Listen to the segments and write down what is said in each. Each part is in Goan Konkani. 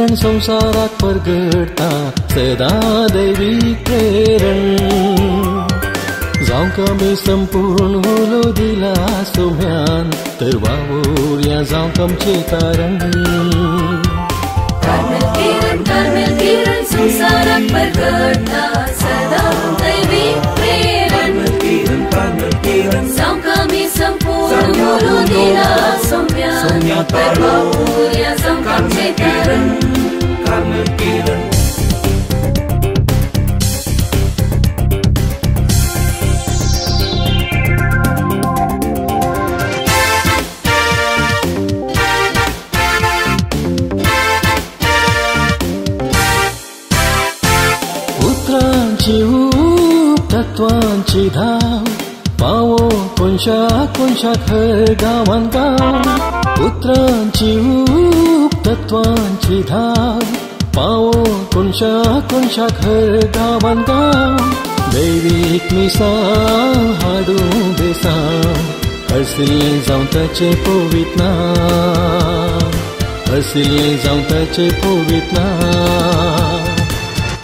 किरण संवसाराक परगटता सदां दैवीक प्रेरण. जावंक आमी संपूर्ण उलो दिला सोम्यान तर वावुरया जावंक आमचें तारण. कार्मेल किरण, कार्मेल किरण संवसाराक परगटता सदां दैवीक प्रेरण. जावंक आमी संपूर्ण उलो दिला सोम्यान तर वावुरया जावंक आमचें तारण. उतरांची ऊब तत्वांची धाव पावो कोनशा कोनशाक हर गांवान गांव. उतरांची ऊब तत्वांची धाव पावो कोनशा कोनशाक हर गांवान गांव. दैवीक मिसां हाडूं बेसांव हरसिल्लें जावं ताचें पवित्र नांव, हरसिल्लें जावं ताचें पवित्र नांव.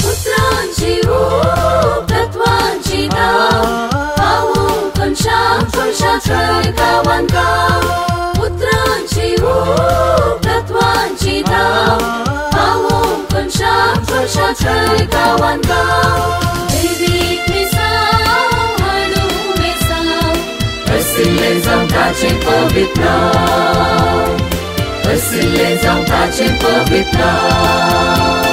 उतरांची ऊब तत्वांची धाव पावो कोनशा कोनशाक हर गांवान गांव. उतरांची ऊब तत्वांची धाव पावो कोनशा कोनशाक हर गांवान गांव. दैवीक मिसांव हाडूं बेसांव हरसिल्लें जावं ताचें पवित्र नांव, हरसिल्लें जावं ताचें पवित्र नांव.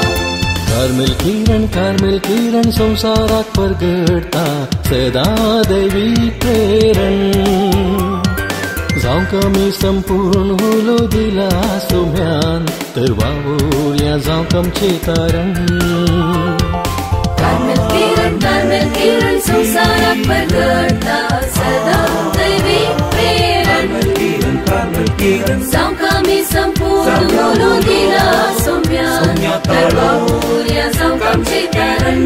कार्मेल किरण, कार्मेल किरण संवसाराक परगटता सदां दैवीक प्रेरण. जावंक आमी संपूर्ण उलो दिला सोम्यान तर वावुरया जावंक आमचें तारण. कार्मेल किरण, कार्मेल किरण संवसाराक परगटता सदां दैवीक प्रेरण. जावंक आमी संपूर्ण उलो दिला सोम्यान तर वावुरया जावंक आमचें तारण.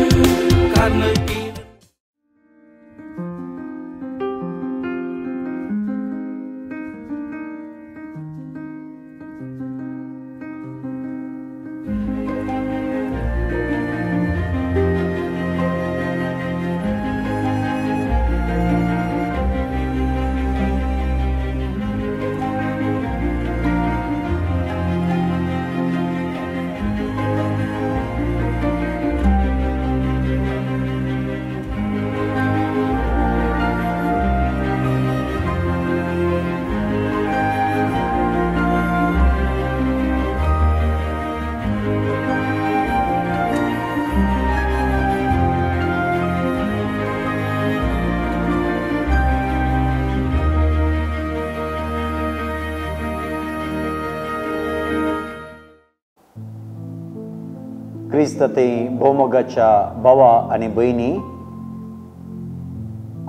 क्रिस्त ते भोवमोगाच्या भावा आनी भयणी,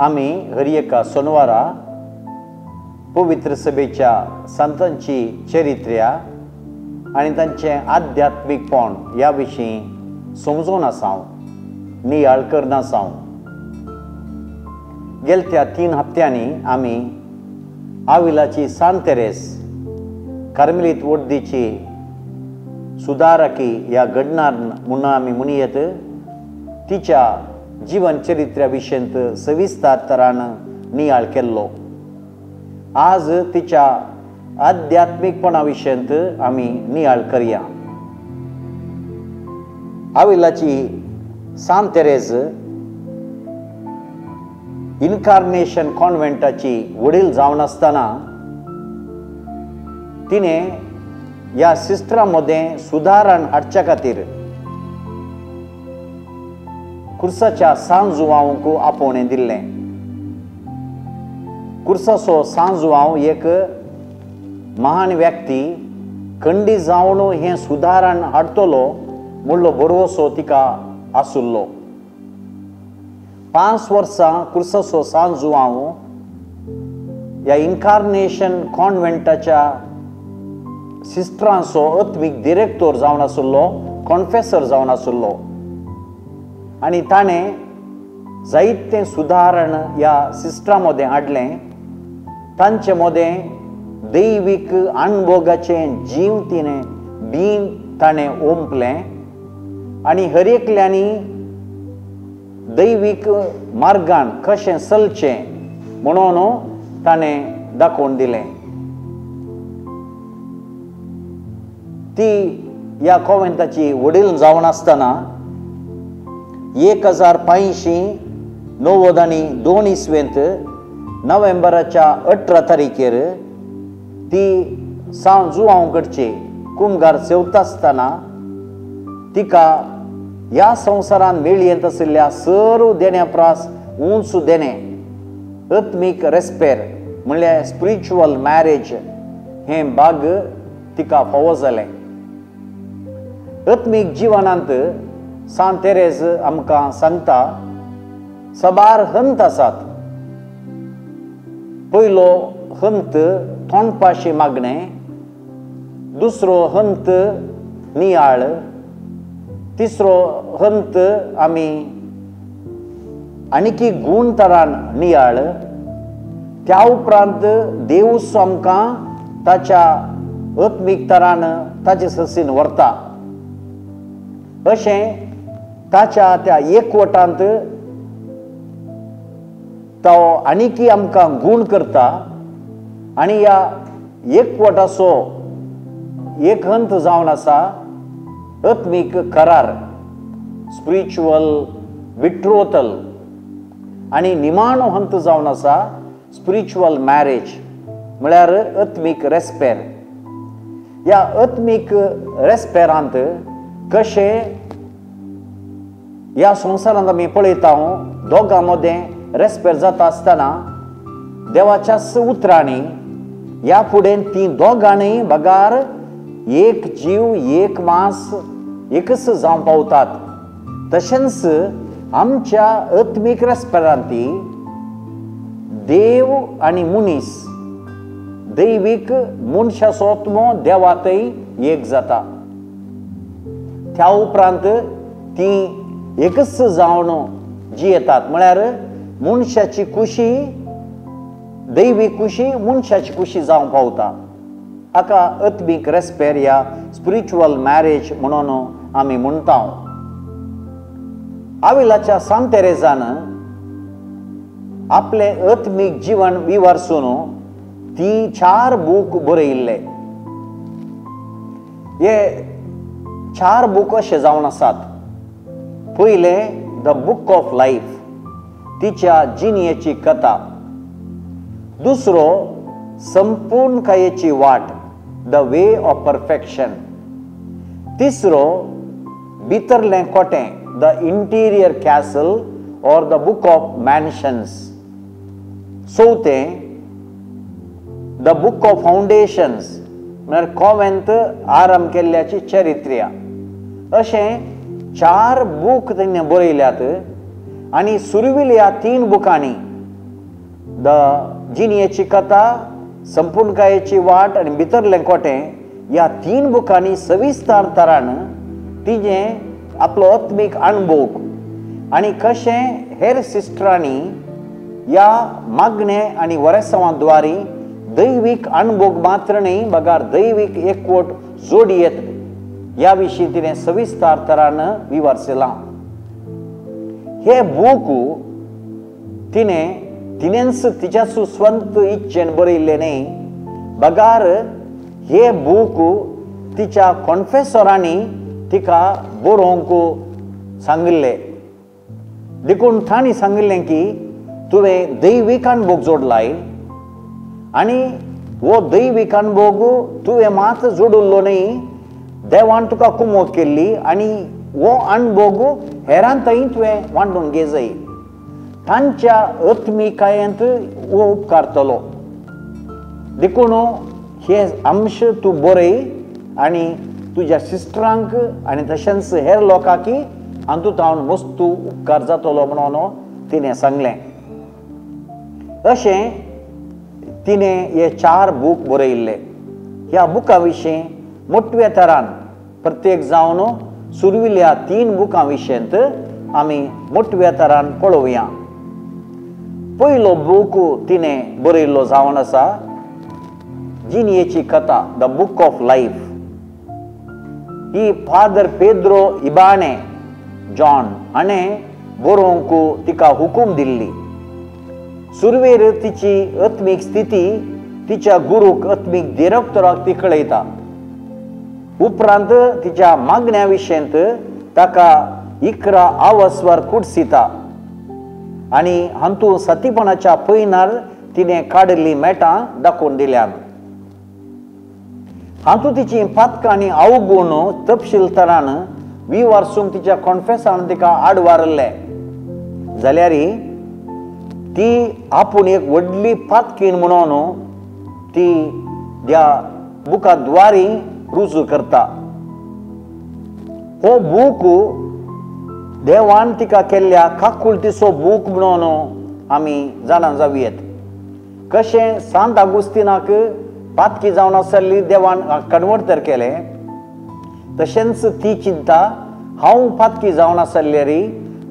आमी हर एका सोनवारा पवित्र सभेच्या संतांची चरित्र्या आनी तांचें आध्यात्मीकपण ह्या विशीं समजून आसाव, नियाळ करनासाव. गेल्या त्या 3 हप्त्यांनी आमी आविलाची सांत तेरेस कार्मेलीत वड्डीची सुदारकी ह्या घडणार म्हूण आमी म्हणयत तिच्या जीवन चरित्र्या विशयंत सविस्तर तरान नियाळ केल्लो. आज तिच्या आध्यात्मीकपणा विशयंत आमी नियाळ करया. आविलाची सांत तेरेज इन्कार्नेशन कॉन्व्हेंटाची वडील जावन आसतना तिणें ह्या सिस्टरा मदें सुदारण हाडच्या खातीर कुर्साच्या सांत जुवांवक आपोवणें दिल्लें. कुर्साचो सांत जुवांव एक महान व्यक्ती खंडी जावन हें सुदारण हाडटलो म्हणलो भरवसो तिका आसुल्लो. 5 वर्सां कुर्साचो सांत जुवांव ह्या इन्कार्नेशन कॉन्व्हेंटाच्या सिस्टरांचो आत्मीक डिरेक्टर जावन आसलो, कॉन्फेसर जावन आसलो आनी ताणें जायतें सुदारण ह्या सिस्टरां मदें हाडलें. तांचे मदें दैवीक अणभोगाचें जीव तिणें बीन ताणें ओंपलें आनी हर एकल्यांनी दैवीक मार्गान कशें चलचें म्हणून ताणें दाखोवन दिलें. ती ह्या कोवेंताची वडील जावन आसतना 1592 इस्वेंत नोव्हेंबराच्या 18 तारखेर ती सांव जुआंव कडची कुमगार सेवता आसतना तिका ह्या संवसारान मेळयेंत आशिल्ल्या सर्व देण्या प्रास उंच देणें आत्मीक रेस्पेर म्हणल्यार स्पिरिच्युअल मॅरेज हें भाग तिका फावो जालें. आत्मीक जिवनांत सांत तेरेज आमकां सांगता सबार हंत आसात. पयलो हंत तोंडपाशी मागणें, दुसरो हंत नियाळ, तिसरो हंत आमी आनीकी गूण तरान नियाळ, त्या उपरांत देवूच आमकां ताच्या आत्मीक तरान ताचे ससीन व्हरता. अशें ताच्या त्या एकवटांत तो आनीकी आमकां गूण करता आनी ह्या एकवटाचो एक हंत जावन आसा आत्मीक करार, स्पिरिच्युअल बिट्रोथल, आनी निमाणो हंत जावन आसा स्पिरिच्युअल मॅरेज म्हळ्यार आत्मीक रेस्पेर. ह्या आत्मीक रेस्पेरांत कशें ह्या संवसारांत आमी पळयता दोगां मदें रेस्पेर जाता आसतना देवाच्याच उतरांनी ह्या फुडें तीं दोगांनी बगार एक जीव एक मास एकच जावंक पावतात. तशेंच आमच्या आत्मीक रेस्पेरांत देव आनी मनीस, दैवीक मनशाचो आत्मो देवातय एक जाता. त्या उपरांत ती एकच जावन जियेतात म्हळ्यार मनशाची खुशी दैवीक खुशी मनशाची खुशी जावंक पावता. हाका आत्मीक रेस्पेर या स्पिरिच्युअल मॅरेज म्हणून आमी म्हणटा. आविलाच्या सांत तेरेजान आपलें आत्मीक जिवन विवर्सून ती 4 बूक बरयिल्ले. हे 4 बूक अशे जावन आसात. पयलें the book of life, तिच्या जिणेची कथा. दुसरो संपूर्णकायेची वाट, the way of perfection. तिसरो भितरलें कोटें, the interior castle or the book of mansions. चवथें the book of foundations म्हळ्यार कॉवेंत आरंभ केल्ल्याची चरित्र्या. अशें 4 बूक तेणें बरयल्यात आनी सुरविल्या 3 बुकांनी the जिणेची कथा, संपूर्णकायेची वाट आनी भितरलें कोटें ह्या 3 बुकांनी सविस्तार तरान तिजें आपलो आत्मीक अणभव आनी कशें हेर सिस्टरांनी ह्या मागणें आनी वरेसांवा द्वारी दैवीक अणभोग मात्र न्हय बगार दैवीक एकवट जोडयेत ह्या विशीं तिणें सविस्तार तरान विवर्सलां. हे बूक तिणें तिणेंच तिच्या स्वंत इच्छेन बरयल्लें न्हय बगार हे बूक तिच्या कॉन्फेसरांनी तिका बरोवंक सांगिल्लें. देखून तांणी सांगिल्लें की तुवें दैवीक अणभोग जोडलाय आनी हो दैवीक अणभोग तुवें मात जोडिल्लो न्हय, देवान तुका कुमोक केल्ली आनी हो अणभोग हेरांतय तुवें वांटून घेजय, तांच्या आत्मिकायेंत हो उपकारतलो. देखून हे अंश तूं बरय आनी तुज्या सिस्टरांक आनी तशेंच हेर लोकांकी हातूंत हांव मस्तू उपकार जातलो म्हणून तिणें सांगलें. अशें तिणें हे 4 बूक बरयिल्ले. ह्या बुकां विशीं मोटव्या तरान प्रत्येक जावन सुरविल्या 3 बुकां विशयंत आमी मोटव्या तरान पळोवया. पयलो बूक तिणें बरयिल्लो जावन आसा जिणेची कथा, the book of life. ही फादर पेद्रो इबाने जॉन हाणें बरोवंक तिका हुकूम दिल्ली. सुरवेर तिची आत्मीक स्थिती तिच्या गुरूक आत्मीक दिरक्तराक ती कळयता. उपरांत तिच्या मागण्या विशयंत ताका 11 आवस्वार कुडसिता आनी हातूंत सतीपणाच्या पयनार तिणें काडिल्लीं मेटां दाखोवन दिल्यात. हातूंत तिची पातकां आनी अवगूण तपशीलतरान विवारसूंक तिच्या कॉन्फेसान तिका आडवारल्लें जाल्यार ती आपूण एक व्हडली पातकीन म्हणून ती त्या बुका द्वारी रुजू करता. हो बूक देवान तिका केल्ल्या काकुळतीचो बूक म्हणून आमी जाणा जावयेत. कशें सांत आगुस्तिनाक पातकी जावन आसली देवान कन्वर्ट तर केलें, तशेंच ती चिंता हांव पातकी जावन आसल्यार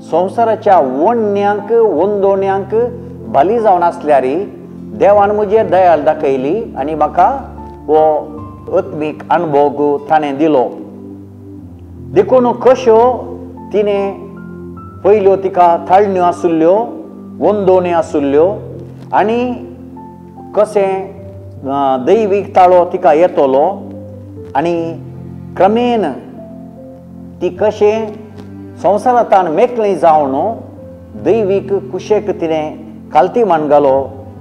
संवसाराच्या वण्यांक वंदोण्यांक भाली जावन आसल्यार देवान म्हजेर दयाल दाखयली आनी म्हाका हो आत्मीक अणभव ताणें दिलो. देखून कश्यो तिणें पयल्यो तिका थाळण्यो आसुल्ल्यो, वंदोण्यो आसुल्ल्यो आनी कशें दैवीक ताळो तिका येतलो आनी क्रमेन ती कशें संवसारांत मेकळी जावन दैवीक कुशेक तिणें खालती मान घालो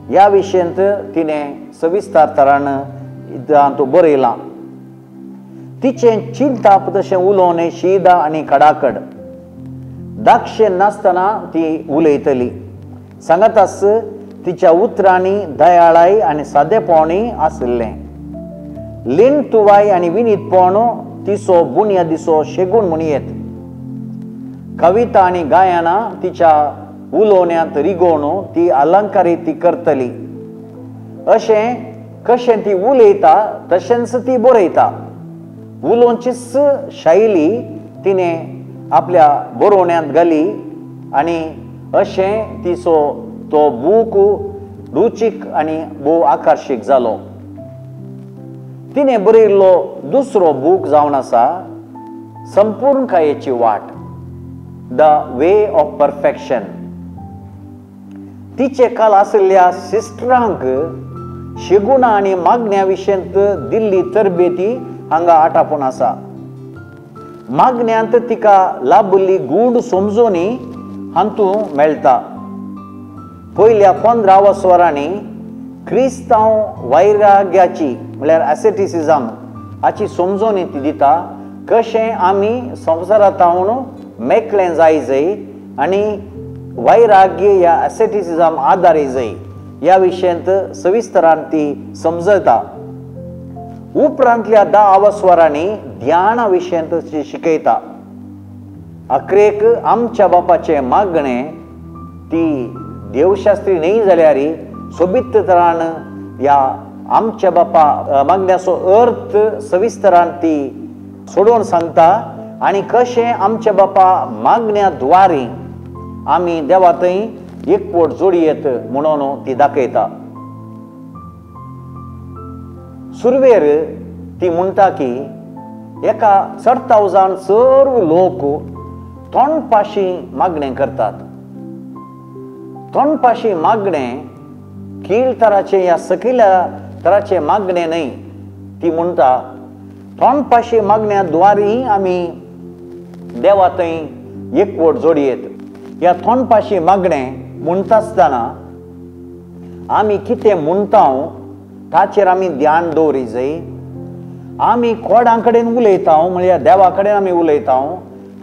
ह्या विशयंत तिणें सविस्तर तरान हातूंत बरयलां. तिचें चिंताप तशें उलोवणें शीदा आनी कडाकड दाक्षें नासतना ती उलयतली. सांगत आस तिच्या उतरांनी दयाळाय आनी सादेपणी आशिल्लें. लेणतुवाय आनी विनीतपण तिचो बुन्यादीचो शेगूण म्हणयेत. कविता आनी गायनां तिच्या उलोवण्यांत रिगोवन ती अलंकारीत ती करतली. अशें कशें ती उलयता तशेंच ती बरयता. उलोवचीच शैली तिणें आपल्या बरोवण्यांत घाली आनी अशें तिचो तो बूक रुचीक आनी भोव आकर्शीक जालो. तिणें बरयल्लो दुसरो बूक जावन आसा संपूर्णकायेची वाट, the way of perfection. तिचे काल आशिल्ल्या सिस्टरांक शेगुणा आनी मागण्या विशयंत दिल्ली तरबेती हांगा आटापून आसा. मागण्यांत तिका लाभिल्ली गूढ समजोनी हातूंत मेळटा. पयल्या 15 वसरांनी क्रिस्तांव वैराग्याची म्हळ्यार एसेटिसिजम हाची समजोनी ती दिता. कशें आमी संवसारांत मेकळें जाय जाय आनी वैराग्य ह्या एसेटिसिजम आदारी जाय ह्या विशयंत सविस्तरान ती समजता. उपरांतल्या 10 आवस्वारांनी ध्याना विशयंत ती शिकयता. अकरेक आमच्या बापाचें मागणें ती देवशास्त्री न्हय जाल्यार सोबीत तरान ह्या आमच्या बापा मागण्याचो अर्थ सविस्तरान ती सोडोवन सांगता आनी कशें आमच्या बापा मागण्या द्वारी आमी देवा थंय एकवट जोडयेत म्हणून ती दाखयता. सुरवेर ती म्हणटा की एका चडताव जावन सर्व लोक तोंडपाशी मागणें करतात. तोंडपाशी मागणें कीळ तराचें या सकयल्या तराचें मागणें न्हय. ती म्हणटा तोंडपाशी मागण्या द्वारी आमी देवा थंय एकवट जोडयेत. ह्या तोंडपाशी मागणें म्हणटा आसतना आमी कितें म्हणटा ताचेर आमी ध्यान दवरी जाय. आमी कोडा कडेन उलयता म्हळ्यार देवा कडेन आमी उलयता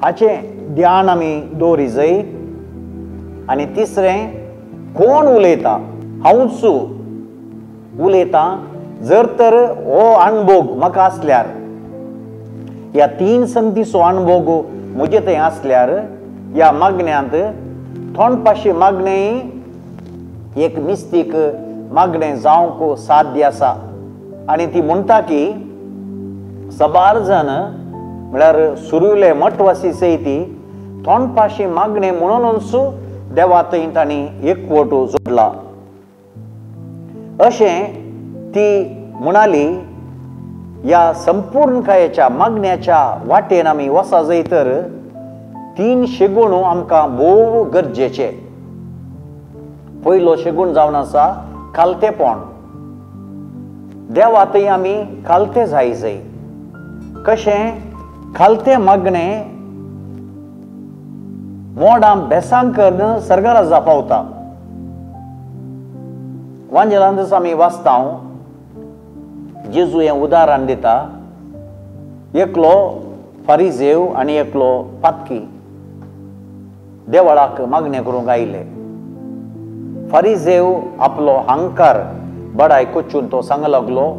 हाचें ध्यान आमी दवरी जाय. आनी तिसरें, कोण उलयता, हांवूच उलयता जर तर हो अणभोग म्हाका आसल्यार, ह्या 3 संदीचो अणभोग म्हजे थंय आसल्यार ह्या मागण्यांत तोंडपाशी मागणें एक मिस्तीक मागणें जावंक साध्य आसा. आनी ती म्हणटा की सबार जण म्हळ्यार सुरुले मठवासी सयती तोंडपाशी मागणें म्हणूनच देवा थंय तांणी एकवट जोडला अशें ती म्हणाली. ह्या संपूर्णकायेच्या मागण्याच्या वाटेन आमी वसा जाय तर तीन शेगूण आमकां भोव गरजेचे। पयलो शेगूण जावन आसा खालतेपण। देवा थंय आमी खालते जाय जाय। कशें खालते मागणें मोडां बेसांग करून सर्गराजा पावता। वांजेलांतच आमी वाचता जेजू हें उदाहरण दिता, एकलो फारिजेव आनी एकलो पातकी देवळाक मागणें करूंक आयले। फारिजेव आपलो हंकार बडाय कोचून तो सांग लागलो,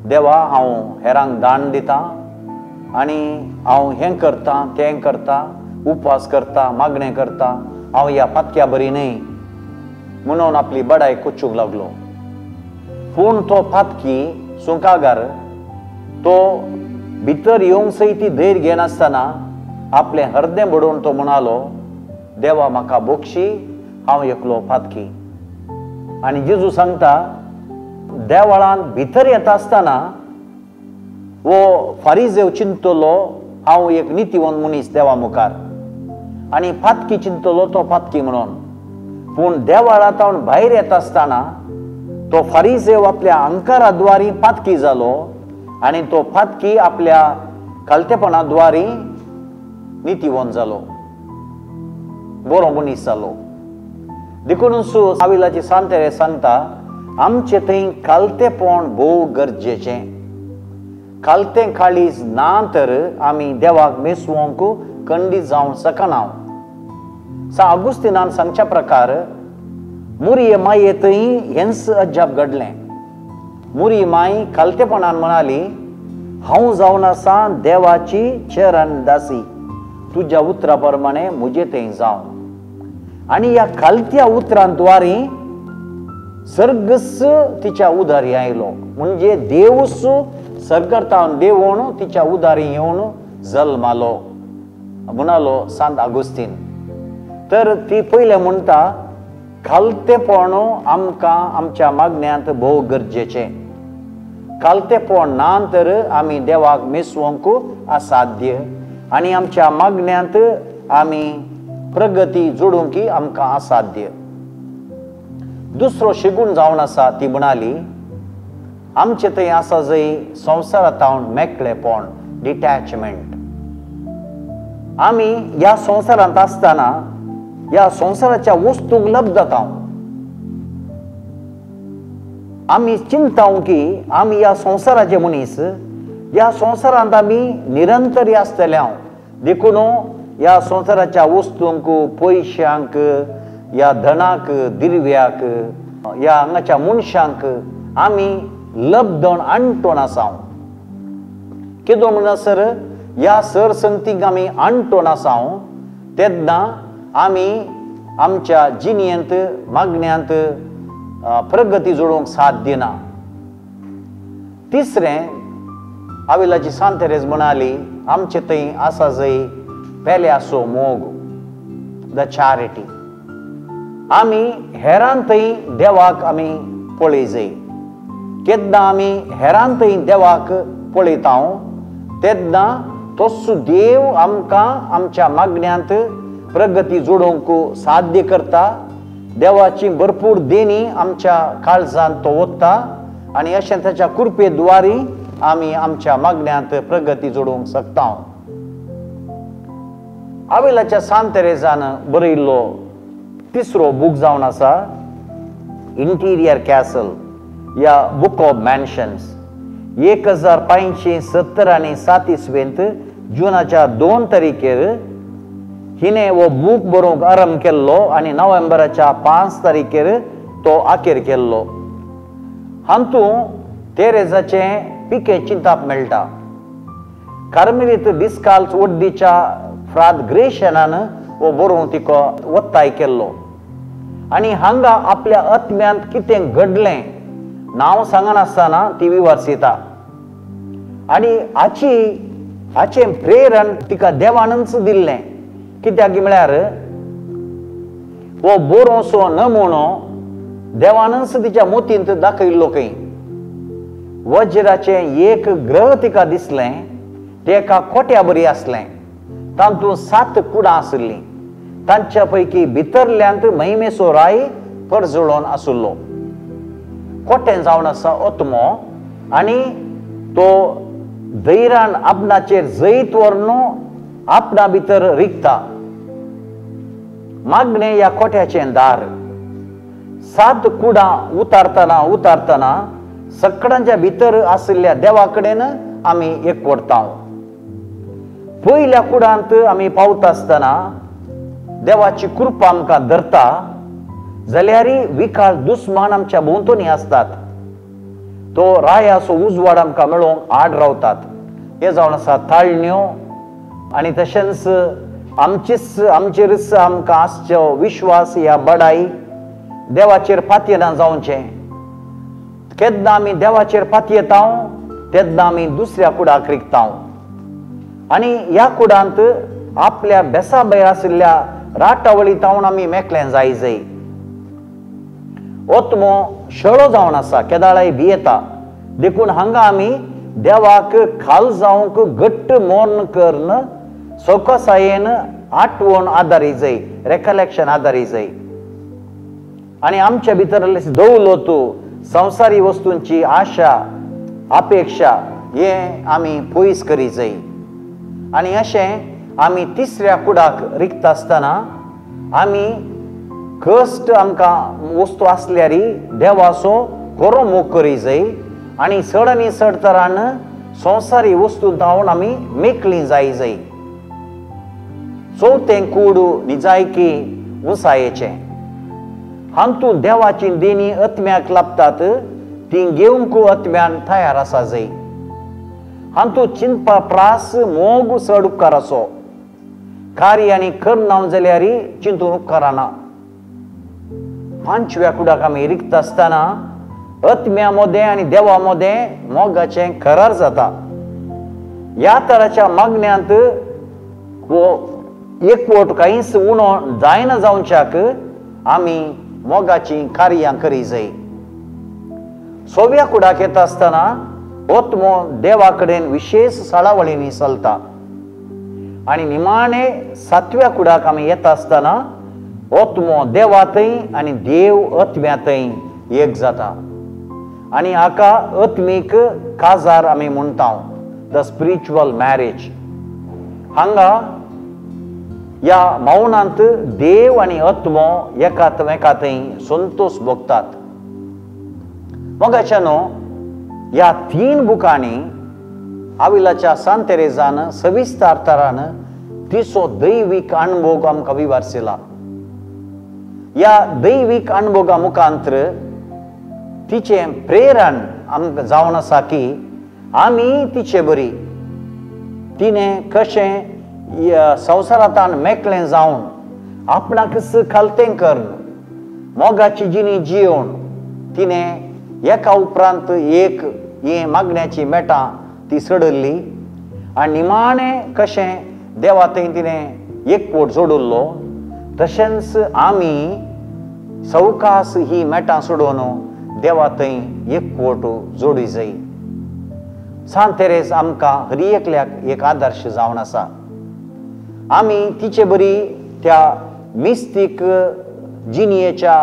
देवा हांव हेरांक दान दिता आनी हांव हें करता तें करता, उपवास करता, मागणें करता, हांव ह्या पातक्या बरी न्हय म्हणून आपली बडाय कोचूंक लागलो। पूण तो पातकी सुंकागार तो भितर येवंक सयत ती धैर्य घेनासतना आपलें हरदें बडोवन तो म्हणालो, देवा म्हाका बोक्षी, हांव एकलो पातकी। आनी जेजू सांगता देवळांत भितर येता आसतना वो फारिजेव चिंतलो हांव एक नितीवंत मनीस देवा मुखार, आनी पातकी चिंतलो तो पातकी म्हणून। पूण देवळांत भायर येता आसतना तो फारिजेव आपल्या अंकारा द्वारी पातकी जालो आनी तो पातकी आपल्या खालतेपणा द्वारी नितीवंत जालो, बरो मनीस जालो। देखून आविलाची सांतेरे सांगता आमचे थंय खालतेपण भोव गरजेचें। खालतें काळीज ना तर आमी देवाक मेसवंक खंडीत जावंक शकना। सा आगुस्तिनान सांगच्या प्रकार मुरी माये थंय हेंच अजाप घडलें। मुरी माई खालतेपणान म्हणाली, हांव जावन आसा देवाची चरण दासी, तुज्या उतरा प्रमाणे म्हजे थंय जावं। आनी ह्या खालत्या उतरांद्वारी सर्गस तिच्या उदारी आयलो, म्हणजे देवूस सर्गतावन देवून तिच्या उदारी येवन जल्मालो म्हणालो सांत आगुस्तीन। तर ती पयलें म्हणटा खालतेपण आमकां आमच्या मागण्यांत भोव गरजेचें। खालतेपण ना तर आमी देवाक मेसवंक असाध्य आनी आमच्या मागण्यांत आमी प्रगती जोडूंक आमकां असाध्य। दुसरो शिगूण जावन आसा ती म्हणाली, आमचे थंय आसा जंय संवसारांत मेकळेपण, डिटॅचमेंट। आमी ह्या संवसारांत आसतना ह्या संवसाराच्या वस्तूंक लब्धता आमी चिंता की आमी ह्या संवसाराचे मनीस, ह्या संवसारांत आमी निरंतर आसतले हांव, देखून ह्या संवसाराच्या वस्तूंक, पयशांक, ह्या धनाक, दिर्व्याक, ह्या हांगाच्या मनशांक आमी लब्धण आणटोन आसा। कितें म्हणसर ह्या सरसंगतीक आमी आणटोन आसा तेन्ना आमी आमच्या जिणेंत मागण्यांत प्रगती जोडूंक साथ दिना। तिसरें आविलाची सांत तेरेज म्हणाली, आमचे थंय आसा जंय पेल्याचो मोग, the charity. आमी हेरान थंय देवाक आमी पळय जाय। केन्ना आमी हेरान थंय देवाक पळयता तेन्ना तोच देव आमकां आमच्या मागण्यांत प्रगती जोडूंक साध्य करता। देवाची भरपूर देणी आमच्या काळजांत तो वता आनी अशें ताच्या कृपे द्वारी आमी आमच्या मागण्यांत प्रगती जोडूंक शकता। आविलाच्या सांत तेरेजान बरयल्लो तिसरो बूक जावन आसा इंटिरियर कॅसल या बुक ऑफ मॅन्शन्स। 1570 आनी 7 इसवेंत जुनाच्या 2 तारखेर हिणे हो बूक बरोवंक आरंभ केल्लो आनी नोव्हेंबराच्या 5 तारखेर तो आखेर केल्लो। हातूंत तेरेजाचें पिकें चिंताप मेळटा। कार्मेलीत डिस्काल्स वड्डीच्या फ्राद ग्रेशनान हो बरोवंक तिका ಒತ್ತಾಯ केल्लो आनी हांगा आपल्या आत्म्यांत कितें घडलें नांव सांगनासतना ती विवर्सिता आनी हाची हाचें प्रेरण तिका देवानच दिल्लें। कित्याक म्हळ्यार हो बरोसो नमुनो देवानच तिच्या मोतींत दाखयल्लो खंय। वज्राचें एक ग्रह तिका दिसलें, तें एका कोट्या बरी आसलें. तातूंत 7 कुडां आशिल्लीं. तांच्या पैकी भितरल्यांत महिमेचो राय परजळोन आशिल्लो. कोटें जावन आसा ओतमो आनी तो धैरान आपणाचेर जैत व्हरून आपणा भितर रिगता. मागणें ह्या कोट्याचें दार. 7 कुडां उतारतना उतारतना सकडांच्या भितर आशिल्ल्या देवा कडेन आमी एकवटता. पयल्या कुडांत आमी पावता आसतना देवाची कृपा आमकां धरता जाल्यार विकाळ दुस्मान आमच्या भोंवतणी आसतात. तो रायाचो उजवाड आमकां मेळोवंक आड रावतात. हे जावन आसा ताळण्यो आनी तशेंच आमचीच आमचेरच आमकां आसचो विश्वास या बडाई देवाचेर पातयेना जावचें. केन्ना आमी देवाचेर पातयेता तेन्ना आमी दुसऱ्या कुडाक रिगता आनी ह्या कुडांत आपल्या बेसा भायर आशिल्ल्या राटावळी तावन आमी मेकळें जाय जाय. ओतमो शेळो जावन आसा, केदाळाय भियेता. देखून हांगा आमी देवाक खाल जावंक घट्ट मोर्न करून सवकासायेन आठवण आदारी जाय, रेकलेक्शन आदारी जाय. आनी आमच्या भितर दवलो तूं संवसारी वस्तूंची आशा अपेक्षा हे आमी पयस करी जाय. आनी अशें आमी तिसऱ्या कुडाक रिगता आसतना आमी कश्ट आमकां वस्तू आसल्यार देवाचो खरो मोग करी जाय आनी चड आनी चड तरान संवसारी वस्तू धांवन आमी मेकळी जाय जाय. चवथें कूड निजायकी उंचायेचें. हातूंत देवाची देणी आत्म्याक लाबतात ती घेवंक आत्म्यान तयार आसा जाय. हातूंत चिंतपा प्रास मोग चड उपकाराचो कार्य आनी करना जाल्यार चिंतून उपकाराना. पांचव्या कुडाक आमी रिगता आसतना आत्म्या मदें आनी देवा मदें मोगाचें करार जाता. ह्या तराच्या मागण्यांत हो एकवट कांयच उणो जायना जावच्याक आमी मोगाचीं कार्यां करी जाय. सव्या कुडाक येता आसतना ओतमो देवा कडेन विशेश साळावळींनी चलता आनी निमाणे सातव्या कुडाक आमी येता आसतना ओतमो देवा थंय आनी देव आत्म्या थंय एक जाता आनी हाका आत्मीक काजार आमी म्हणटा, the spiritual marriage. हांगा ह्या मौनांत देव आनी आत्मो एकामेका थंय संतोश भोगतात. मोगाच्यानो ह्या 3 बुकांनी आविलाच्या सांत तेरेजान सविस्तार तरान तिचो दैवीक अणभोग आमकां विवारशिला. ह्या दैवीक अणभोगा मुखांतर तिचें प्रेरण आमकां जावन आसा की आमी तिचे बरी तिणें कशें संवसारांत मेकळें जावन आपणाकच खालतें करून मोगाची जिणी जियोवन तिणें एका उपरांत एक ही मागण्याची मेटां ती चडल्ली आनी निमाणें कशें देवा थंय तिणें एकवट जोडिल्लो तशेंच आमी सवकास ही मेटां सोडोवन देवा थंय एकवट जोडी जाय. सांत तेरेज आमकां हर एकल्याक एक आदर्श जावन आसा. आमी तिचे बरी त्या मिस्तीक जिणयेच्या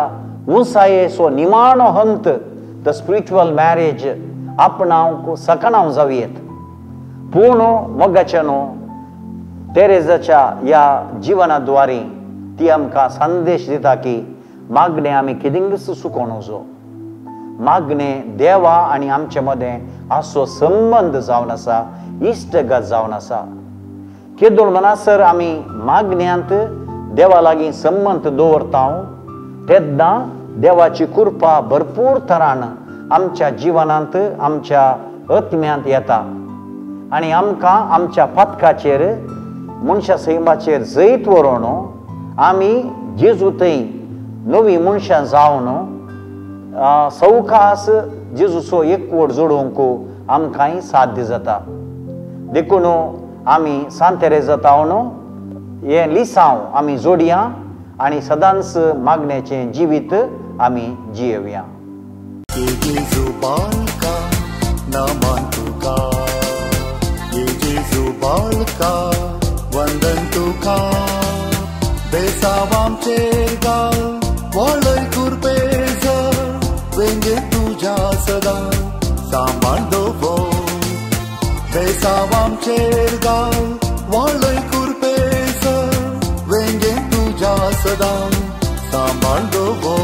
उंचायेचो निमाणो हंत the spiritual marriage आपणावंक सकणाव जावयेत. पूण मोगाच्यानो तेरेजाच्या ह्या जिवना द्वारे ती आमकां संदेश दिता की मागणें आमी कितेंच चुकोवन वचो. मागणें देवा आनी आमचे मदें आसो संबंद जावन आसा, इश्टगत जावन आसा. केदोळ म्हणसर आमी मागण्यांत देवा लागीं संबंद दवरता तेन्ना देवाची कृपा भरपूर तरान आमच्या जिवनांत आमच्या आत्म्यांत येता आनी आमकां आमच्या पातकाचेर मनशा सैमाचेर जैत व्हरून आमी जेजू थंय नवी मनशां जावन सवकास जेजूचो एकवट जोडूंक आमकांय साध्य जाता. देखून आमी सांत तेरेजा जावन हें लिसांव आमी जोडया आनी सदांच मागण्याचें जिवीत आमी जियेवया. नमन तुका ये जेजू बाळका वंदन तुका बेसांव आमचेर घाल वळय कुरपेज वेंगे तुज्या सदां सांबाळ दवर बेसांव आमचेर घाल वळय कुरपेज वेंगे तुज्या सदां सांबाळ दवर.